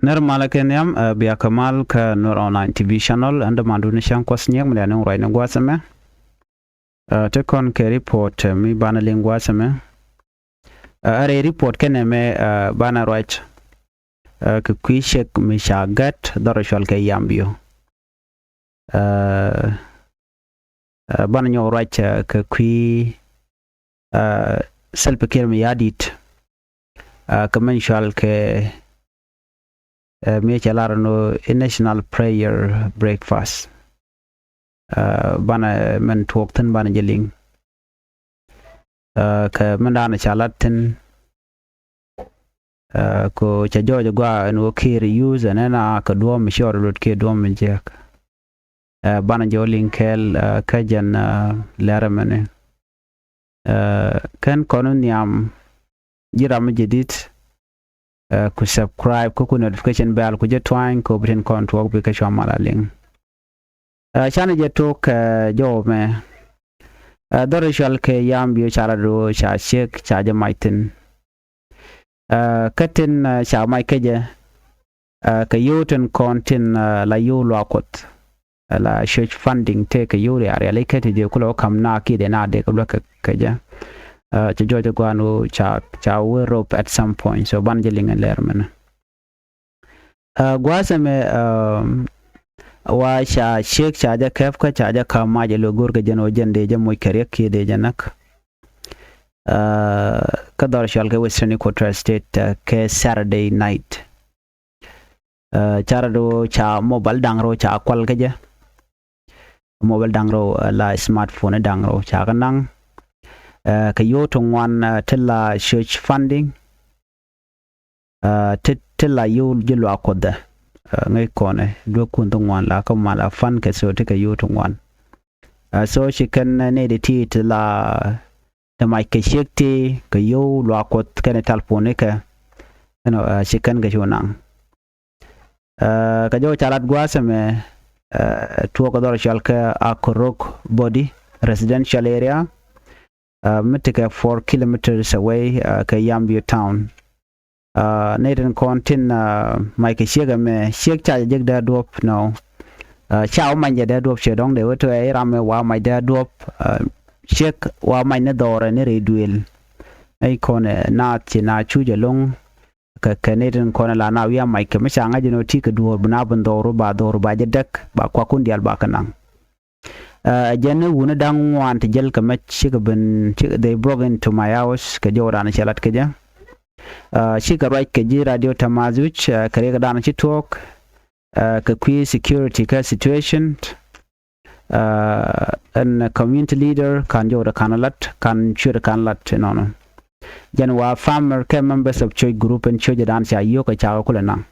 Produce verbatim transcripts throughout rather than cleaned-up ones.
Nɛr malä kɛ nhiam, ɛ, bia kɛ mal kä Nuer Online T V channel, ɛn dämandun ni cäŋ Kuɔth Nyiek mi dee ni ruac ni gua̱a̱th ɛmɛ. Ɛ, te kɔn kɛ report, ɛ, mi banɛ liŋ gua̱a̱th ɛmɛ. Ɛ, ɛ rɛy report kɛnɛ mɛ, ɛ, banɛ ruac, ɛ, kɛ kui̱ ciek mi ca gät dhɔr cɔal kɛ Yambio. Ɛ, ɛ, banɛ nyɔk ruac, ɛ, kɛ kui̱, ɛ, Salva Kiir Mayardit, ɛ, kɛ mɛn cɔal kɛ, ɛ, mi cɛ lar ni ɣöö i̱ national prayer breakfast. Ɛ, banɛ mɛn tuɔɔk thi̱n banɛ jɛ liŋ. Ɛ, kɛ mɛn da̱a̱n ca lat thi̱n, ɛ, kɛ ɣöö cɛ jɔɔc a gɔaa ɛn ɣöö Kiir use ɛn ɛn a kɛ duɔ̱ɔ̱p mi ciɔɔr lut kiɛ duɔ̱ɔ̱p mi jiääk. Ɛ, banɛ jɛ wä liŋ kɛɛl, ɛ, kä jɛn, ɛ, lɛr ɛmɛni. Ɛ, kɛn kɔn nhiam ji̱ ram mi jɛ di̱t, ɛ, ku subscribe kä ku notification bell ku jɛ tuany kɛ ɣöö bi tin kɔn tuɔɔk bikɛ cua mal a liŋ. Ɛ, canɛ jɛ tok, ɛ, jɔw mɛ. Ɛ, dhɔr cɔal kɛ Yambio ca lat ɣöö ca ciek ca jɛ mac thi̱n. Ɛ, kä tin, ɛ, ca mac kä jɛ, ɛ, kɛ yio̱w tin kɔn tin, ɛ, la yio̱w luaak Kuɔth. Ɛ, la church funding tëë kɛ yio̱w rial rial i̱ kä ti dee kulɛ wä ka̱m na kiɛ dee na dee kɛ luäk kɛ, kɛ jɛ. Ɛ, cɛ jɔɔc a gɔaa ɛn ɣöö ca, ca wee rop at some point. So banɛ jɛ liŋ ɛn lɛr mɛnɛ. Ɛ, gua̱a̱th ɛmɛ, ɛ, wa ca ciek ca jɛ kɛp kä ca jɛ ka̱m mac ɛ lo̱ go̱r kɛ jɛn ɣöö jɛn dee jɛ moc kɛ riɛk kiɛ dee jɛ näk. Ɛ, kä dhɔr cɔal kɛ Western Equatoria State, ɛ, kɛ Saturday night. Ɛ, ca rat ɣöö ca mobile da̱ŋ rɛw ca kual kä jɛ. Mobile da̱ŋ rɛw, ɛ, la smartphone da̱ŋ rɛw ca kɛ naŋ. Ɛ, kɛ yio̱w ti ŋuan, ɛ, ti la church funding. Ɛ, ti, ti la yio̱w ji̱ luaak Kuɔth ɛ. Ɛ, ŋäc kɔnɛ dueekun ti ŋuan la kä mal a fund kɛ so ti kɛ yio̱w ti ŋuan. Ɛ, so ci kɛn, ɛ, nɛy ti ti la ti mac kɛ ciek ti kɛ yio̱w luaak Kuɔth kɛnɛ telephone kɛ. Ɛnɔ, ɛ, ci kɛn kɛ cu naŋ. Ɛ, kɛ jɔw ca lat gua̱a̱th ɛmɛ, ɛ, tuɔɔk kɛ dhɔr cɔal kɛ Akorok Body residential area, ɛ, mi tekɛ four kilometers away, ɛ, kɛ Yambio town. Ɛ, nɛy tin kɔn tin, ɛ, mac kɛ ciek ɛmɛ, ciek ca jɛ jek dee duɔ̱p nɔ. Ɛ, ca wä mac jɛ dee duɔ̱p ciɛ dɔ̱ŋ dee wä tuɛ i̱ ram ɛ wa mac dee duɔ̱p, ɛ, ciek wa mac ni dhɔrɛ ni rɛy duëël. Ɛ, kɔn, ɛ, naath ci na cuc ɛlɔ̱ŋ. Kɛ, kɛ nɛy tin kɔn la na wi̱i̱ a mac kɛ mi ca ŋa̱c ɛn ɣöö ti kɛ duɔ̱ɔ̱r bi na bi dhɔru ba dhɔru ba jɛ däk ba kuakun diaal ba kɛ naŋ. Ɛ, jɛn ni wuni da̱ŋ ŋuan ti jäl kɛ mɛ cikɛ ben, ci, they broke into my house kɛ jɔw dan cɛ lat kɛ jɛ. Ɛ, cikɛ ruac kɛ ji̱ Radio Tamazuj, ɛ, kɛ riɛk dan ci tuɔɔk, ɛ, kɛ kui̱ security kä situation. Ɛ, ɛn community leader kan jɔwdɛ kan lat, kan ciötdɛ kan lat inɔnɔ. Jɛn wa farmer kɛ members of church group in church dan ca yio̱k ɛ cakɛ kulɛ naŋ.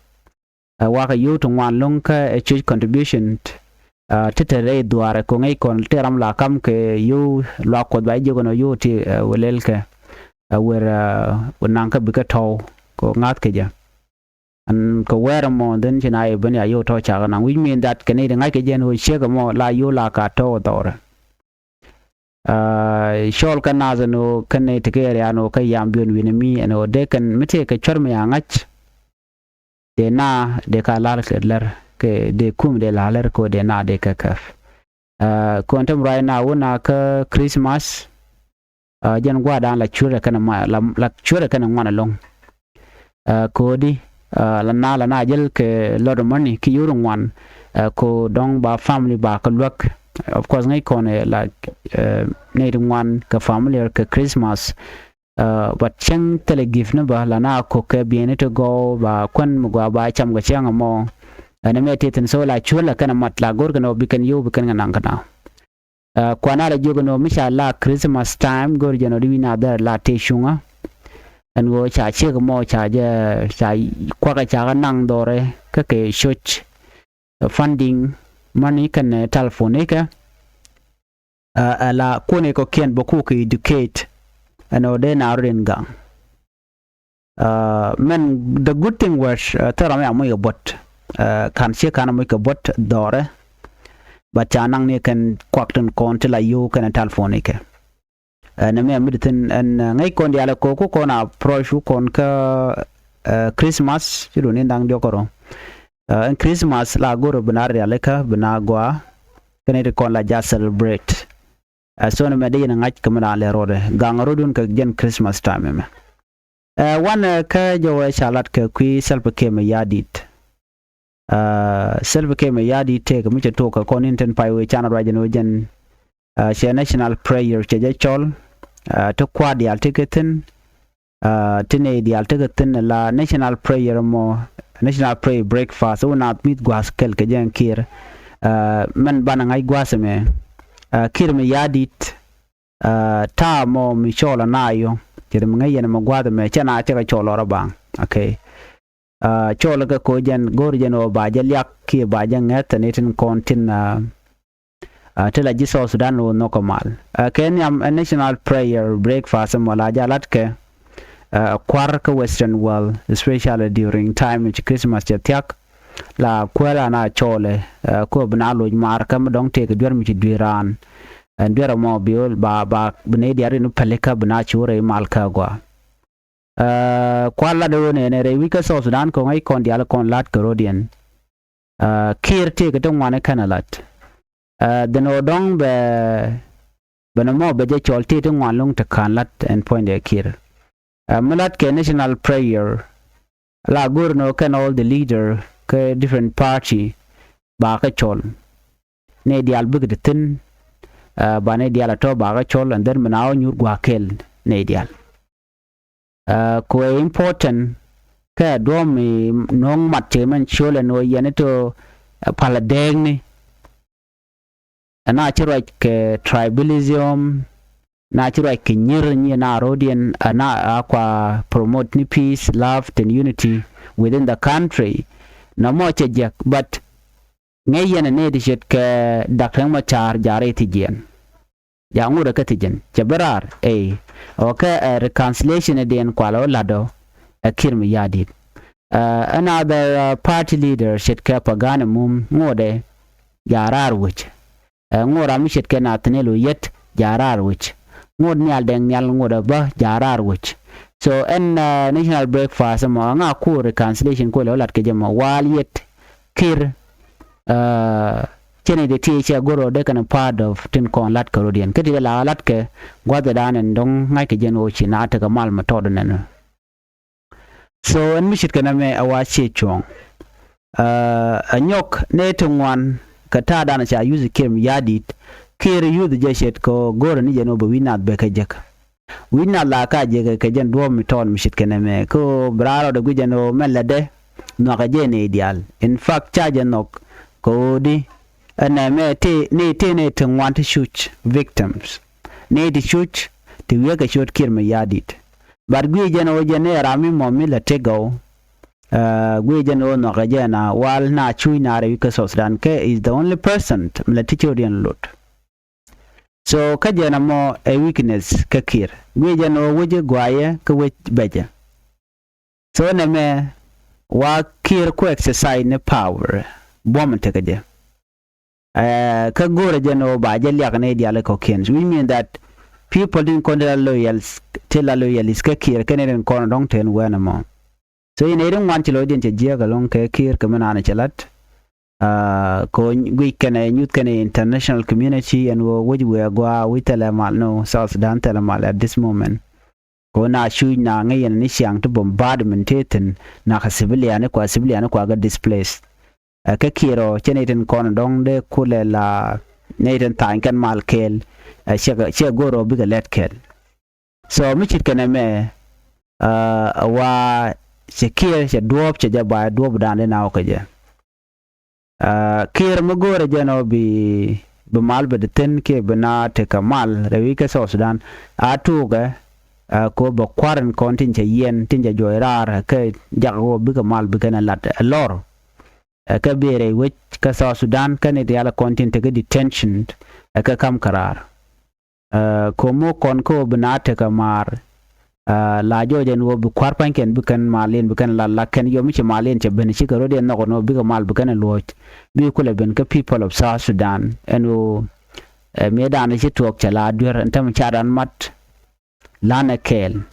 Ɛ, wakɛ yio̱w ti ŋuan lo̱ŋ kä ɛ church contribution, ɛ, ti te rɛy dhuaarɛ ko̱ ŋäc kɔn ti ram la kam kɛ yio̱w luaak Kuɔth ba jiök ɛn ɔ yio̱w ti, ɛ, wä lɛl kɛ, ɛ, wer, ɛ, wä naŋ kä bikɛ tɔ̱w kɛ ŋa̱th kɛ jɛ. Ɛn kɛ wɛɛr ɛmɔ dhin ci na yɛ ben ya yio̱w tɔ̱ cakɛ naŋ, which mean that kɛ ni ti ŋa̱c kɛ jɛ ɛn ɣöö ciek ɛmɔ la yio̱w la ka tɔ̱ dhɔrɛ. Ɛ, cɔl kä nath ɛn ɣöö kɛn ni ti kɛ area ɛn ɣöö kä Yambio wi̱n mi ɛn ɣöö dee kɛn mi tëë kɛ cuɛr mi ya ŋa̱c. Dee na dee ka la̱r kɛ lɛr kɛ dee kum dee la̱r lɛr kɛ ɣöö dee na dee kɛ kɛp. Ɛ, kɔn tem ruac na wun a kä Christmas. Ɛ, jɛn gua̱a̱r dan la cuɛrɛ kɛnɛ ma, la, la cuɛrɛ kɛnɛ ŋuan ɛlɔ̱ŋ. Ɛ, ko̱di, ɛ, la na, la na jɛl kɛ lot of money ki yio̱w ti ŋuan. Ɛ, ko dɔ̱ŋ ba family ba kɛ luäk. Of course ŋäc kɔn ɛ la, ɛ, nɛy ti ŋuan kɛ family kɛ Christmas. Ɛ, but cäŋ thilɛ gift ni bä la na kok kɛ bieyni ti gɔw ba kuän mi gɔaa ba cam kɛ cäŋ ɛmɔ. Ɛn ɛmɛ ti thi̱n so la cuäl la kɛn ɛ mat la go̱r kɛn ɛ bi kɛn yio̱w bi kɛn kɛ naŋ kɛ na. Ɛ, kuan a la jiök ɛn ɣöö mi ca la Christmas time go̱r jɛn ɣöö di wi̱i̱ na dhɛr la tëë cuŋä. Ɛn ɣöö ca ciek ɛmɔ ca jɛ ca kuakä ca kɛ naŋ dhɔrɛ kä kɛ church, ɛ, funding money kɛnɛ, ɛ, telephone ikɛ. Ɛ, ɛ la kuɔn ikɔkiɛn bä kukɛ educate ɛn ɣöö dee na rot in gaŋ. Ɛ, mɛn the good thing was, ɛ, thil ram ya moc kɛ buɔ̱t. Ɛ, ka̱n ciek ka̱n moc kɛ buɔ̱t dhɔrɛ. But ca naŋ ni kɛn kuak tin kɔn ti la yio̱w kɛnɛ telephone ikɛ. Ɛ, nɛ mɛ mi di thi̱n ɛn, ɛ, ŋäc kɔn diaal ɛ ko̱ ku kɔn approach ku kɔn kä Christmas ci duni da̱ŋ diɔk kärɔ. Ɛn Christmas la go̱r bi na rialikä bi na gɔaa kɛn ti kɔn la ja celebrate. Ɛ so ni mɛ dee yɛn ŋa̱c kɛ mi na lɛ rɔɔdɛ gaŋ rɔɔdun kɛ jɛn Christmas time mɛ. Ɛ wanɛ kä jɛ wɛ ca lat kɛ kui̱ Salva Kiir Mayardit. Ɛ Salva Kiir Mayardit tëëk mi cɛ tok kɛ kɔn in tin pay wee canɛ ruac jɛn wee jɛn. Ɛ cɛ national prayer cɛ jɛ cɔl. Ɛ ti kua̱r diaal ti kɛ thi̱n. Ɛ ti nɛy diaal ti kɛ thi̱n la national prayer mɔ, national prayer breakfast wä naath mi̱th gua̱a̱th kɛl kɛ jɛn Kiir. Ɛ mɛn banɛ ŋa̱c gua̱a̱th ɛmɛ. Ɛ Kiir Mayardit. Ɛ ta̱a̱ mɔ mi cɔɔl ana yɔ cɛ ri mi ŋäc yɛn mɛ gua̱a̱th ɛmɛ cɛ na cɛ kɛ cɔɔl lɔrä baŋ. Okay. Ɛ cɔɔl kɛ koc jɛn go̱o̱r jɛn ɣöö ba jɛ liak kiɛ ba jɛ ŋɛth ni tin kɔn tin ɛ ti la ji̱ South Sudan ɣöö nhɔk kɛ mal. Ɛ kɛ nhiam ɛ national prayer breakfast mɔ la jɛ lat kɛ ɛ kua̱r kä Western world, especially during time ci Christmas cɛ thia̱k. La kuäär an a cɔɔlɛ ɛ kuäär bi na loc maar kä mi dɔ̱ŋ tëëk duer mi ci duer raan. Ɛn duer ɛmɔ bi ɣöl ba ba bi nɛy diaal rin pälikä bi na ci wä rɛy mal kä gɔaa. Ɛ kua̱r lat ɣöö nɛnɛ rɛy wi̱c kä South Sudan kɔŋ ɛ kɔn diaal kɔn la̱t kɛ ro̱diɛn. Ɛ Kiir tëëk ti ŋuan kɛn ɛ la̱t. Ɛ dhin ɣöö dɔ̱ŋ bɛ bɛ nɔmɔ bɛ jɛ cɔl tëë ti ŋuan lo̱ŋ ti ka̱n la̱t ɛn puɔ̱nydɛ Kiir. Ɛ mi la̱t kɛ national prayer la go̱r ni ɣöö kɛn all the leader kä different party ba kä cɔl. Nɛy diaal bikɛ ti thi̱n. Ɛ ba nɛy diaal a tɔ̱ ba kä cɔl and then mi na wä nyuur gua̱a̱k kɛl nɛy diaal. Ɛ kuɛ important kɛ duɔ̱ɔ̱m mi nuɔ̱ŋ mat cɛ mɛn ciöl ɛn ɣöö yɛn i̱ to ɛ palä dɛɛkni. Ɛn a ci ruac kɛ tribalism, na ci ruac kɛ nyier nyi na ro̱diɛn ɛn a kua promote ni peace, love and unity within the country. Nɔmɔ cɛ jiɛk but ŋäc yɛn ɛ nɛy ti ce̱tkɛ Doctor Riek Machar ja̱ rɛy thi̱jiɛn. Ja ŋot ɛ kä thi̱jiɛn cɛ bi raar ɛ ɔ kɛ ɛ reconciliation ɛ diɛn kual ɔ la̱t ɔ ɛ Kiir Mayardit. Ɛ another party leader ce̱tkɛ Pagan ɛ mum ŋot ɛ ja raar wec. Ɛ ŋot ram mi ce̱tkɛ Nathaniel Oyet ja raar wec. Ŋot Nhial Dɛŋ Nhial ŋot ɛ bä ja raar wec. So ɛn national breakfast ɛmɔ ɛŋa ku reconciliation kuël ɔ la̱t kɛ jɛ mɔ wal yet Kiir. Cɛ ni ti ti cɛ go̱r ɔ dee kɛn part of tin kɔn la̱t kɛ ro̱diɛn kä ti dee la la̱t kɛ gua̱thɛ dan ɛn dɔ̱ŋ ŋa̱c kɛ jɛn ɣöö ci na tekɛ mal mɛ tɔɔt ɛnɛn. So ɛn mi ce̱tkɛ nɛmɛ ɛ wa ciɛ cuɔ̱ɔ̱ŋ. Ɛ nyɔk nɛy ti ŋuan kɛ ta̱a̱ dan ca yuth Kiir Mayardit. Kiir yuth jɛ ce̱tkɛ ɣöö go̱rɛ ni jɛn ɣöö bɛ wi̱c nath bɛ kɛ jek. Wi̱c nath la ka jek kɛ jɛn duɔ̱ɔ̱p mi tɔɔt mi ce̱tkɛ nɛmɛ kä ɣöö bi raar rɔɔdɛ gui̱c jɛn ɣöö mɛn lätdɛ nhɔakɛ jɛ nɛy diaal. In fact ca jɛ nhɔk kɛ ɣöö di ɛ nɛmɛ ti ni ti ni ti ŋuan ti cuc victims. Ni ti cuc ti wi̱i̱ kɛ ciöt Kiir Mayardit. But gui̱i̱ jɛn ɣöö jɛn ni ram mi mɔ mi lɛ ti gɔw. Gui̱i̱ jɛn ɣöö nhɔkɛ jɛn a wal na cuc na rɛy wi̱i̱ kä South Sudan kɛ is the only person mi lɛ ti ciöt yɛn lot. So kä jɛn a mɔ ɛ weakness kä Kiir gui̱i̱ jɛn ɣöö wec guayɛ kä wec bɛcɛ. So nɛmɛ wa Kiir ku exercise ni power buɔ̱m tekɛ jɛ. Kä go̱rɛ jɛn ɣöö ba jɛ liak ni diaal kɔ̱kiɛn, which mean that people din kɔn ti la loyal, ti la loyalist kä Kiir kɛn rin kɔn dɔ̱ŋ ten wɛn ɛmɔ. So in ɛ rin ŋuan ci lo̱cdiɛn cɛ jiɛk ɛlɔ̱ŋ kɛ Kiir kɛ mi naan cɛ la̱t. Kɛ guic kɛnɛ nyuth kɛnɛ international community ɛn ɣöö wec wëë gɔaa wi̱c thilɛ mal ni South Sudan thilɛ mal at this moment. Kɛ ɣöö na cuc na ŋäc yɛn ni ciaŋ ti bombardment ti thi̱n na kɛ civilian kua civilian kua kɛ displaced. Ɛ kä Kiir ɔ cɛ ni tin kɔn dɔ̱ŋ dee kulɛ la ni tin tha̱a̱ny kɛn mal kɛɛl. Ɛ cɛ go̱r ɔ bikɛ lɛt kɛɛl. So mi ce̱tkɛ nɛmɛ ɛ wa cɛ Kiir cɛ duɔ̱ɔ̱p cɛ jɛ ba duɔ̱ɔ̱p dan dee na wä kɛ jɛ. Kiir mi go̱o̱rɛ jɛn ɔ bi bi mal bɛ di thin kiɛ bi na tekɛ mal rɛwi kɛ South Sudan a tuukɛ. Ko bɛ kua̱r in kɔn tin cɛ yiɛn tin cɛ juɔc raar kɛ jak wä bikɛ mal bikɛn ɛ lat ɛ lɔr. Ɛ kɛ bi rɛy wec kɛ South Sudan kɛn i̱ rial kɔn tin tekɛ detention ɛ kɛ kam kɛ raar. Ko̱o̱m wä kɔn kä ɣöö bi na tekɛ maar. La jɔɔc ɛn ɣöö bi kua̱r pa̱nykɛn bikɛn malin bikɛn la la kɛn yɔm i̱ ci malin cɛ ben cikɛ rot yɛn nhɔk ɛn ɣöö bikɛ mal bikɛn ɛ luɔ̱c. Bi kulɛ ben kä people of South Sudan ɛn ɣöö ɛ mëëdan ci tuɔɔk cɛ la duer ɛn tämɛ cadan mat. Lanɛ kɛɛl.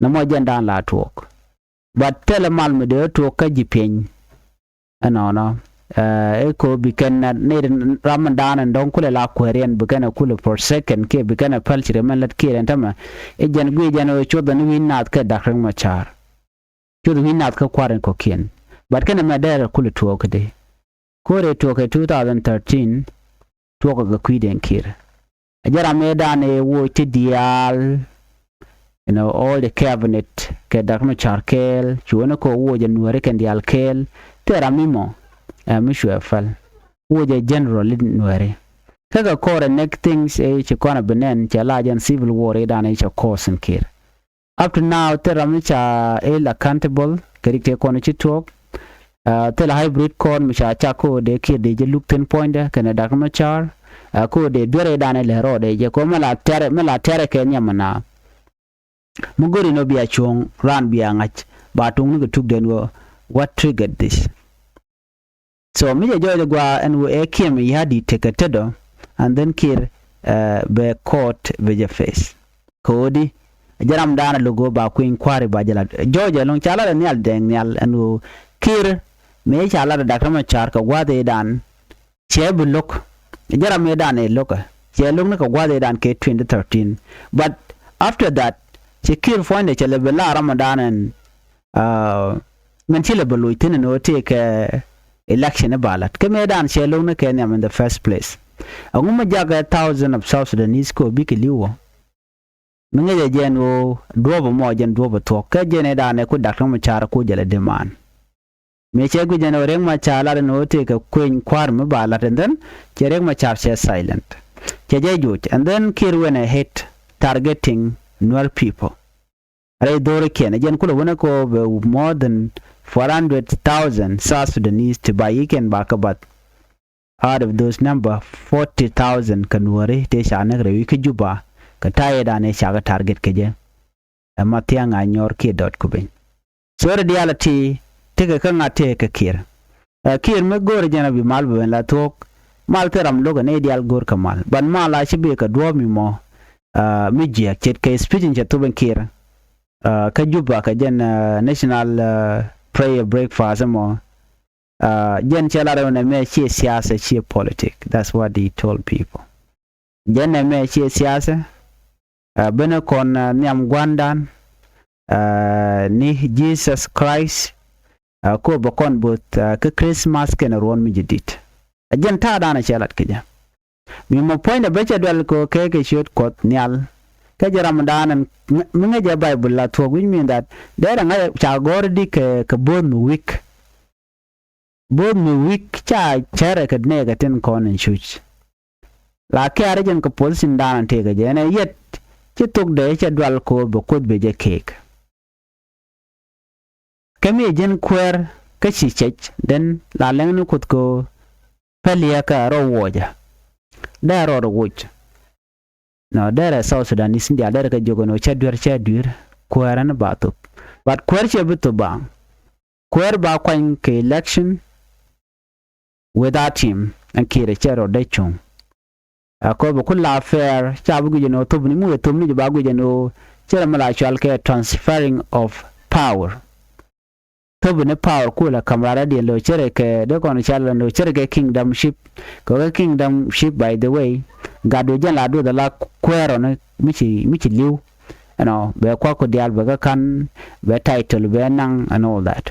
Nɔmɔ jɛn dan la tuɔɔk. But thilɛ mal mi dee tuɔɔk kä ji̱ piɛny. Ɛnɔnɔ, ɛ ko bi kɛn ni ram in da̱a̱n in dɔ̱ŋ kulɛ la kueer yɛn bi kɛn ɛ kulɛ forsaken kiɛ bi kɛn ɛ päl ci rɛ mɛn lät kiɛ rɛn tämɛ. I̱ jɛn guic jɛn ɣöö cuoth ɛn wi̱i̱ naath kɛ Dak Riek Machar. Cuoth wi̱i̱ naath kä kua̱r in kɔ̱kiɛn. But kɛn ɛmɛ dɛɛr ɛ kulɛ tuɔɔk kɛ dee. Ko̱r ɛ tuɔɔk kɛ two thousand thirteen, tuɔɔk kɛ kui̱dɛn Kiir. A jɛ ram ëëdan ëë woc ti diaal, you know, all the cabinet kɛ Dak Machar kɛɛl, cuɔni kɔ woc ɛ Nuɛri kɛn diaal kɛɛl, thil ram mi mɔ, ɛ mi cuɛ päl. Woc ɛ general in Nuɛri. Kä kɛ kɔrɛ next things ëë ci kɔn a bi nɛn cɛ la jɛn civil war ëëdan ëë cɛ cause in Kiir. Up to now, thil ram mi ca held accountable kɛ rik tëë kɔn ci tuɔɔk. Thil hybrid court mi ca cak kä ɣöö dee Kiir dee jɛ luk thi̱n puɔ̱nydɛ kɛnɛ Dak Machar. Kä ɣöö dee duer ëëdan ëë lɛ rɔɔdɛ jɛ kɛ ɣöö mi la tɛrɛ, mi la tɛrɛ kɛ nhiam mi naath. Mi go̱ri nɔ bia cuɔ̱ŋ raan bia ŋa̱c ba tuŋni kɛ tukdɛn ɣöö what triggered this. So mi jɛ jɔɔc gua ɛn ɣöö ɛ kiɛm ya̱di̱t tekɛ tetdɔ, and then Kiir bɛ court bɛ jɛ face. Kɛ ɣöö di jɛ ram daanɛ lo̱k ɣöö ba kui̱ny kua̱ri ba jɛ lat jɔɔc ɛlɔ̱ŋ ca lat ɛ nhial dɛŋ nhial ɛn ɣöö Kiir mëë ca lat ɛ Dak Machar kɛ gua̱th ëëdan. Cɛ bi lo̱k jɛ ram ëëdan ëë lo̱kä cɛ lo̱k ni kɛ gua̱th ëëdan kɛ twenty thirteen. But after that cɛ Kiir puɔ̱nydɛ cɛ lɛ bi la ram ëëdan ɛn min ci lɛ bɛ loc thi̱n ɛn ɣöö tëëkɛ election i̱ ba la̱t kä mëëdan cɛ lo̱k ni kɛ nhiam in the first place. Ɛŋu mi jakɛ thousand of South Sudanese kɛ ɣöö bikɛ li̱w ɔ? Mi ŋäcɛ jɛn ɣöö duɔ̱ɔ̱p ɛmɔ jɛn duɔ̱ɔ̱p ɛ thuɔ̱k kä jɛn ëëdan ɛ ku Dak Machar ku jɛ lɛ demand. Mëë cɛ guic jɛn ɣöö Riek Machar lat ɛn ɣöö tëëkɛ kueny kua̱r mi ba la̱t and then cɛ Riek Machar cɛ silent. Cɛ jɛ joc and then Kiir went ahead targeting Nuer people. Rɛy dho̱rikiɛn ɛ jɛn kulɛ wänɛ kɛ ɣöö bɛ more than four hundred thousand South Sudanese ti ba yikiɛn ba kä bath. Out of those number, forty thousand kä Nuɔri tëë ca näk rɛy wi̱c kä Juba kɛ ta̱yɛ dan ëë cakɛ target kɛ jɛ. Ɛ ma thia̱ŋ a nyɔr kiɛ dɔt ku piny. So rɛ diaal a ti tekɛ kä ŋa̱t tëë kɛ Kiir. Ɛ Kiir mi go̱o̱rɛ jɛn a bi mal bi ben la thuɔ̱k. Mal thil ram lo̱k ɛ nɛy diaal go̱o̱r kɛ mal. Ban mal a ci bi kɛ duɔ̱ɔ̱p mi mɔ mi jiääk ce̱tkɛ speech in cɛ thop in Kiir kä Juba kɛ jɛn national prayer breakfast mɔ. Jɛn cɛ lat ɛmɛ nɛ mɛ ciɛ siasa ciɛ politic. That's what he told people. Jɛn nɛ mɛ ciɛ siasa. Benɛ kɔn nhiam gua̱ndan ni Jesus Christ. Ko bɛ kɔn both kä Christmas kɛnɛ ruɔ̱n mi jɛ dit. Jɛn ta̱a̱ danɛ cɛ lat kɛ jɛ. Mi mɔ puɔ̱nydɛ bä cɛ duɛl kɛ kɛ kɛ ciöt Kuɔth Nhial. Kä jɛ ram dan mi ŋäcɛ Baibul la thuɔ̱k, which mean that derɛ ŋa̱c ca gɔ̱r di kɛ kɛ bo̱o̱th mi wi̱k. Bo̱o̱th mi wi̱k ca cärɛ kɛ nɛɛkɛ tin kɔn in cuc. La kɛ̈ɛ̈r jɛn kɛ position dan tëëkɛ jɛ ɛn ɛ yet ci thokdɛ cɛ dual ko̱o̱p bɛ Kuoth bɛ jɛ keek. Kä mi ji̱n kuäär kä ci cɛc den la lɛŋni Kuoth kɛ ɣöö päliäkä rɔ wuɔcä. Dee rɔɔd wuc. Nɔ derɛ South Sudanese in diaal derɛ kɛ jiök ɛn ɣöö cä duer cä duer kuäär ɛn ba thop. But kuäär cɛ bi thop ba. Kuäär ba kuany kɛ election without him ɛn Kiir cɛ rɔɔd dee cuŋ. Ɛ kɔ bɛ ku la fair ca bi guic ɛn ɣöö thop ni mi wëë thop ni jɛ ba guic ɛn ɣöö cɛ rɛ mi la cual kɛ transferring of power. Thop ni power kulɛ ka̱m rat radiɛn lo̱ cɛ rɛ kɛ dee kɔn cal ɛn ɣöö cɛ rɛ kɛ kingdomship. Kɛ kɛ kingdomship, by the way, gat duɔ̱c jɛn la duɔth ala kuäär ɔni mi ci mi ci li̱w. Ɛnɔ bɛ kuak ku diaal bɛ kä ka̱n bɛ title bɛ naŋ and all that.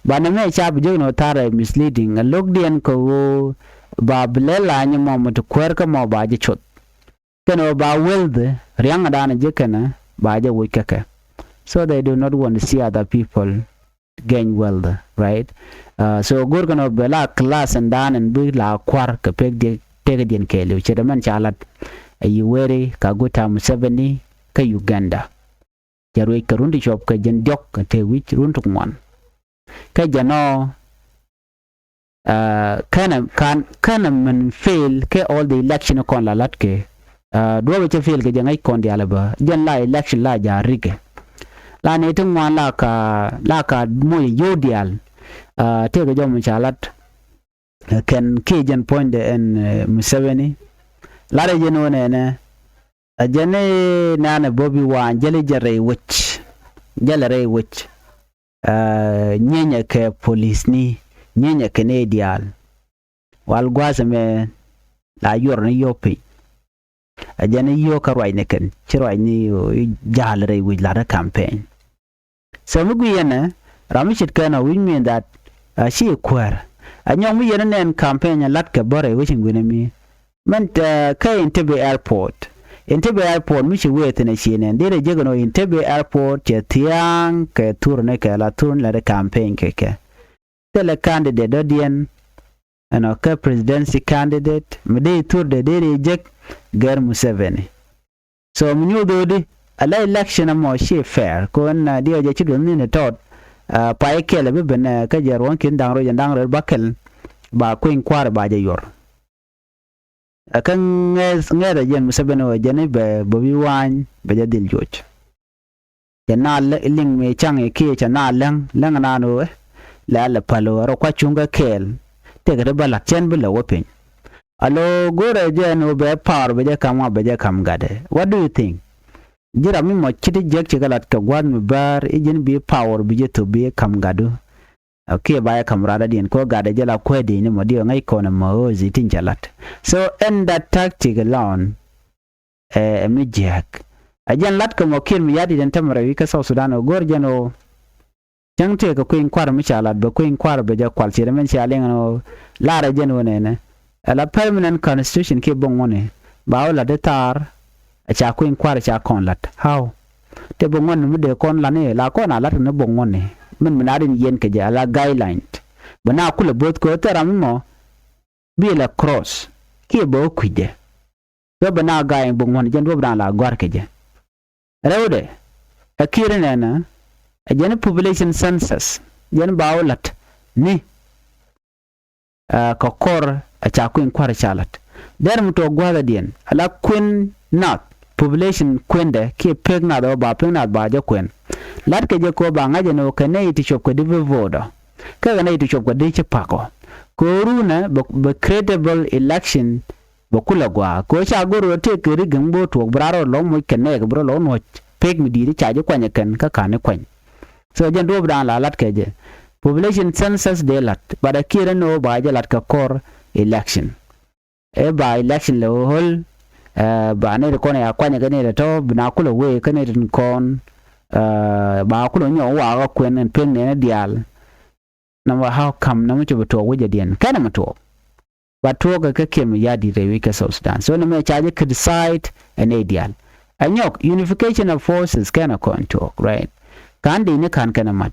Banɛ mɛ ca bi jek ni ɣöö tharɛ misleading ɛ lo̱kdiɛn kɛ ɣöö ba bi lɛ lany mɔ mi ti kuäär kä mɔ ba ji̱ cuɔth. Kɛn ɣöö ba wealth ria̱ŋdan ji̱ kɛnɛ ba jɛ woc kä kɛ. So they do not want to see other people gain wealth, right? So go̱r kɛn ɣöö bɛ la class in dan in bi la kua̱r kɛ pek diɛ pek diɛn kɛɛliw ce̱t ɛmɛn ca lat. Ɛ Yoweri Kaguta Museveni kä Uganda. Cɛ ruec kɛ run ti cuɔp kɛ jiɛn diɔ̱k kɛ te wi̱c run ti ŋuan. Kä jɛn ɔ kɛnɛ kan kɛnɛ min fail kɛ all the election kɔn la lat kɛ. Duɔ̱ɔ̱pɛ cɛ fail kɛ jɛ ŋäc kɔn diaal bä jɛn la election la ja̱ rikɛ. La ni ti ŋuan la ka la ka moc yio̱w diaal. Tëëkɛ jɔm ca lat kɛn kiɛ jɛn puɔ̱nydɛ ɛn Museveni. Lat ɛ jɛn ɣöö nɛnɛ ɛ jɛn ni nanɛ Bobi Wine jäli jɛ rɛy wec. Jäli rɛy wec. Ɛ, nyienyɛ kɛ polisni, nyienyɛ kɛ nɛy diaal. Wal gua̱a̱th ɛmɛ la yuɔr ni yio̱w piny. Ɛ jɛn i̱ yio̱w kä ruacni kɛn, ci ruacni i̱ ja̱a̱l rɛy wi̱c la̱t ɛ campaign. So mi gui̱i̱ ɛnɛ, ram mi ce̱tkɛ ɛnɔ, which mean that, ɛ, ci kuäär. Ɛ nyɔk mi yɛn ɛ nɛn campaign ɛ la̱t kɛ bä rɛy wecin gui̱n ɛmi. Mɛn, ɛ, kä Entebbe Airport. Entebbe Airport mi ci wee thi̱n ɛ ci nɛn. Derɛ jek ɛn ɣöö Entebbe Airport cɛ thia̱a̱ŋ kɛ thur ni kɛ la thur ni la di campaign kɛ kɛ. Thilɛ candidate dɔ̱diɛn ɛnɔ kä presidency candidate mi dee thurdɛ dee ri jek gɛr Museveni. So mi nyuuth ɣöödi ala election ɛmɔ ci fair kɛ ɣän, ɛ, diɛw jɛ ci duɔth ni ni tɔt, ɛ, pay kɛl ɛ bi ben, ɛ, kä jɛ ruɔ̱n ki̱n da̱ŋ rɛw jɛ da̱ŋ rɛw ba kɛl ba kueny kua̱r ba jɛ yuɔr. Ɛ kä ŋɛth, ŋɛth ɛ jɛn Museveni ɣöö jɛn i̱ bɛ Bobi Wine bɛ jɛ dhil juɔc. Cɛ na liŋ mëë caŋ i̱ kiɛ cɛ na läŋ, läŋ naan ɣöö lɛ a lɛ päl ɣöö rɔ kua̱c cuŋ kä kɛɛl. Tëëkɛ ti bä la̱t cɛn bi lɛ wä piny. Alo go̱rɛ jɛ ɛn ɣöö bɛ power bɛ jɛ ka̱m ŋa bɛ jɛ ka̱m gatdɛ. What do you think? Ji̱ ram mi mɔ ci ti jiäk ci kɛ la̱t kɛ gua̱a̱th mi bäär i̱ ji̱n bi power bi jɛ thop bi ka̱m gatdu. Ɛ kiɛ ba jɛ ka̱m radädiɛn kɛ ɣöö gatdɛ jɛ la kuäär di̱i̱ni mɔ diɛ ŋäc kɔn ɛmɔ ɣöö zi̱ tin cɛ la̱t. So ɛn that tactic alone, ɛ, ɛ mi jiääk. Ɛ jɛn la̱t kɛ mɔ Kiir Mayardit ɛn tämɛ rɛy wi̱c kä South Sudan ɛ go̱r jɛn ɣöö cäŋ tëëkɛ kueny kua̱r mi ca la̱t bɛ kueny kua̱r bɛ jɛ kual ciɛ mɛn cia liŋ ɛn ɣöö la̱rɛ jɛn ɣöö nɛnɛ. Ɛ la permanent constitution kiɛ bä ŋuɔ̱ni ba wä la̱t i̱ thaar ɛ ca kueny kua̱r ɛ ca kɔn la̱t. How? Tëë bä ŋuɔ̱ni mi dee kɔn la̱t ni la kɔn a la̱t kɛ ni bä ŋuɔ̱ni. Min mi na rin yɛn kɛ jɛ a la guideline. Bɛ na kulɛ bo̱th kɛ ɣöö thil ram mi mɔ bi lɛ cross kiɛ bɛ wä kui̱cdɛ. Kɛ bɛ na ga̱a̱c in buk ŋuɔ̱n jɛn duɔ̱p da̱a̱n la gɔ̱a̱r kɛ jɛ. Rɛwdɛ ɛ Kiir nɛnɛ ɛ jɛn population census jɛn ba wä la̱t ni, ɛ, kɛ kɔr ɛ ca kui̱n kua̱r ca la̱t. Dɛr mi tuɔɔk gua̱a̱thädiɛn ala kuën nath population kuëndɛ kiɛ pek nath ɛ ba pek nath ba jɛ kuën. La̱t kɛ jɛ kɛ ɣöö ba ŋa̱c ɛn ɣöö kɛ nɛy ti cop kɛ di bi vote ɔ. Kɛ kɛ nɛy ti cop kɛ di ci pak ɔ. Kɛ ɣöö runɛ bɛ, bɛ credible election bɛ kulɛ gua̱a̱. Kɛ ɣöö ca go̱r ɣöö tëëkɛ ri gɛŋ bi wä tuɔɔk bi raar rɔ lɔ̱ŋ moc kɛ nɛɛk bi rɔ lɔ̱ŋ nuɔ̱c pek mi di̱i̱t i̱ ca ji̱ kuany ɛ kɛn kä ka̱n i̱ kuany. So jɛn duɔ̱ɔ̱p da̱a̱n la la̱t kɛ jɛ. Population census dee la̱t, but a Kiir ɛn ɣöö ba jɛ la̱t kɛ kɔr election. Ɛ ba election lɛ ɣöö ɣöl, ɛ, ba nɛy ti kɔn ɛ ya kuany ɛ kɛ nɛy ti tɔ̱ bi na kulɛ wee kä nɛy ti kɔn, ɛ, ba kulɛ nyɔk wakä kuɛn ɛn pek nɛn diaal. Nɔmɔ how come nɔmɔ cɛ bi tuɔɔk wi̱cdɛ diɛn kɛn nɔmɔ tuɔɔk. Ba tuɔɔk kɛ kɛ Kiir Mayardit rɛy wi̱c kɛ South Sudan. So nɔmɔ ca jɛ criticize ɛ nɛy diaal. Ɛ nyɔk unification of forces kɛn ɛ kɔn tuɔɔk, right? Ka̱n dee ni ka̱n kɛn ɛ mat.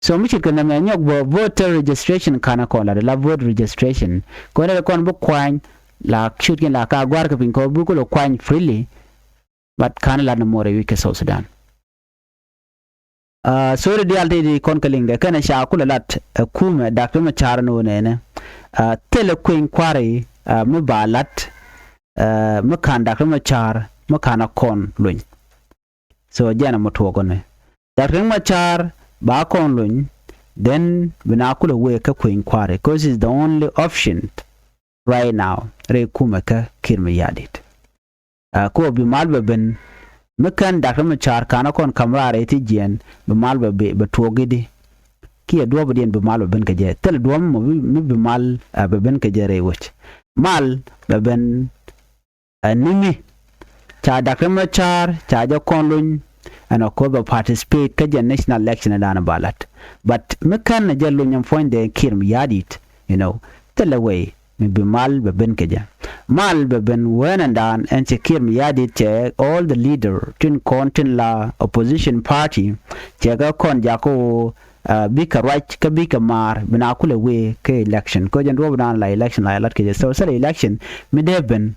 So mi ce̱tkɛ nɛmɛ ɛ nyɔk bä voter registration ka̱n ɛ kɔn lat la vote registration. Kɔn ɛ kɔn bi kuany la ciötkiɛn la ka gua̱a̱r kɛ piny kɔ bi kulɛ kuany freely. But ka̱n ɛ lat nɔmɔ rɛy wi̱c kɛ South Sudan. Ɛ, sorry diaal ti di kɔn kɛ liŋdɛ kɛnɛ ca kulɛ lat ɛ kumɛ Dak Riɛk Macar ni wä nɛnɛ. Ɛ, thilɛ kueny kua̱ri, ɛ, mi ba lat, ɛ, mi ka̱n Dak Riɛk Macar mi ka̱n a kɔn luny. So jɛn a mi tuɔɔk ni Dak Riɛk Macar ba kɔn luny, then bi na kulɛ wee kä kueny kua̱ri, 'cause is the only option right now rɛy kumɛ kä Kiir Mayardit. Ɛ, kɔ bi mal bɛ ben mi kän Dak Riɛk Macar ka̱n a kɔn ka̱m raar rɛy ti jiɛn bi mal bɛ, bɛ, bɛ tuɔɔk i̱di. Kiɛ duɔ̱ɔ̱pdiɛn bi mal bɛ ben kɛ jɛ. Thilɛ duɔ̱ɔ̱p mɔ mi, mi bi mal, ɛ, bɛ ben kɛ jɛ rɛy wec. Mal bɛ ben, ɛ, ni mi ca Dak Riɛk Macar ca jɛ kɔn luny ɛn ɔ koth bɛ participate kä jɛ national election dan ba lat. But mi kän ɛ jɛ luny ɛn puɔ̱nydɛ Kiir Mayardit, you know, thilɛ way mi bi mal bɛ ben kɛ jɛ. Mal bɛ ben weenɛndan ɛn cɛ Kiir Mayardit cɛ all the leader tin kɔn tin la opposition party cɛ kɛ kɔn jakä woo, ɛ, bikɛ ruac kä bikɛ maar bi na kulɛ wee kɛ election. Kä jɛn duɔ̱ɔ̱pdan la election la lat kɛ jɛ. So thilɛ election mi dee ben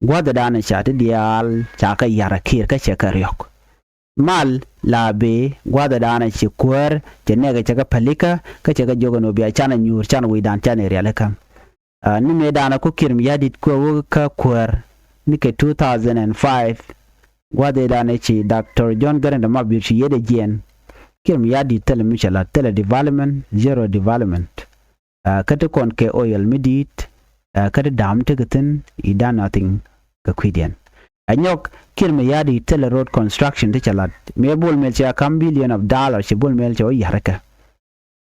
gua̱thdan ca ti diaal ca kɛ yar a Kiir kä cɛ kɛ riɔ̱k. Mal la bi gua̱thdan ci kuäär cɛ nɛɛkɛ cɛ kɛ pälikä kä cɛ kɛ jiök ɛn ɣöö bia can a nyuur can wi̱i̱dan can ɛ rialikä. Ɛ, ni mëëdan a ku Kiir Mayardit kuɛ wä kä kuäär ni kɛ two thousand and five. Gua̱thdan ci Doctor John Garang de Mabior ci yet ɛ jiɛn. Kiir Mayardit thilɛ mi cɛ la thilɛ development, zero development. Ɛ, kä ti kɔn kɛ oil mi di̱i̱t, ɛ, kä ti da̱a̱m tekɛ thi̱n, he done nothing kɛ kui̱diɛn. Ɛ nyɔk Kiir Mayardit thilɛ road construction ti cɛ lat. Mëë Bol Mel cɛ kam billion of dollar, cɛ Bol Mel cɛ wä yar kɛ.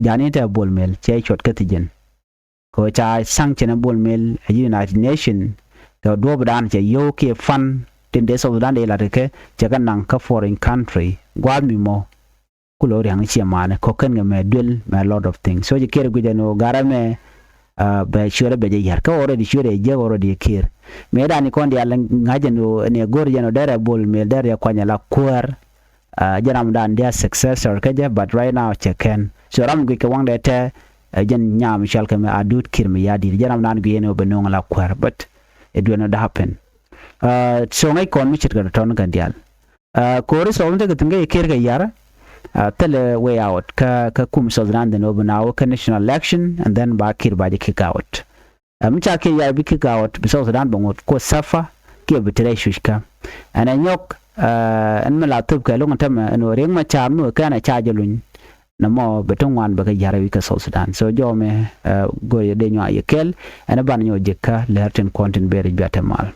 Jani tɛ Bol Mel cɛ cuɔt kä thi̱ji̱n. Kɛ ca sanction ɛ Bol Mel ɛ United Nation kɛ duɔ̱ɔ̱pdan cɛ yio̱w kiɛ fund tin dee South Sudan dee lat kɛ, cɛ kɛ naŋ kä foreign country. Gua̱a̱th mi mɔ ku lo̱ ria̱ŋ ciɛ manɛ kɔ̱k kɛn kɛ mɛ duel mɛ a lot of things. So ci Kiir guic ɛn ɣöö garɛ mɛ bɛ cuɛrɛ bɛ jɛ yär kä already cuɛrɛ jɛ already Kiir. Mëë dan ni kɔn diaal ŋa̱c ɛn ɣöö ɛn ɛ go̱r jɛn ɣöö derɛ Bol Mel derɛ kuany ala kuäär. Jɛ ram dan dia successor kä jɛ, but right now cɛ kɛn. So ram guic kɛ waŋdɛ tɛ jɛn nyam cɔal kɛ mɛ Adut Kiir Mayardit. Jɛ ram dan guic ɛn ɣöö bɛ no̱o̱ŋ ala kuäär, but it will not happen. So ŋäc kɔn mi ce̱tkɛ tɔ̱tɔ̱n kɛn diaal. Ko̱ri South Sudan tekɛ thi̱n kä Kiir kɛ yar. Thilɛ way out kä kä kum South Sudan, then wä bi na wä kä national election and then ba Kiir ba jɛ kick out. Mi ca Kiir yar bi kick out bi South Sudan bɛ ŋot kuɔ suffer kiɛ bi tɛrɛ cuc kä. Ɛn ɛ nyɔk ɛn mi la thop kɛ loŋ tämɛ ɛn wä Riek Machar mi wä kɛn ɛ ca jɛ luny. Nɛ mɔ bɛ ti ŋuan bɛ kɛ yar wi̱i̱ kä South Sudan. So jɔmɛ go̱r yɛ dee nyɔa yɛ kɛl ɛn ban nyɔk ji̱ kä lɛr tin kɔn tin ber juatɛ mal.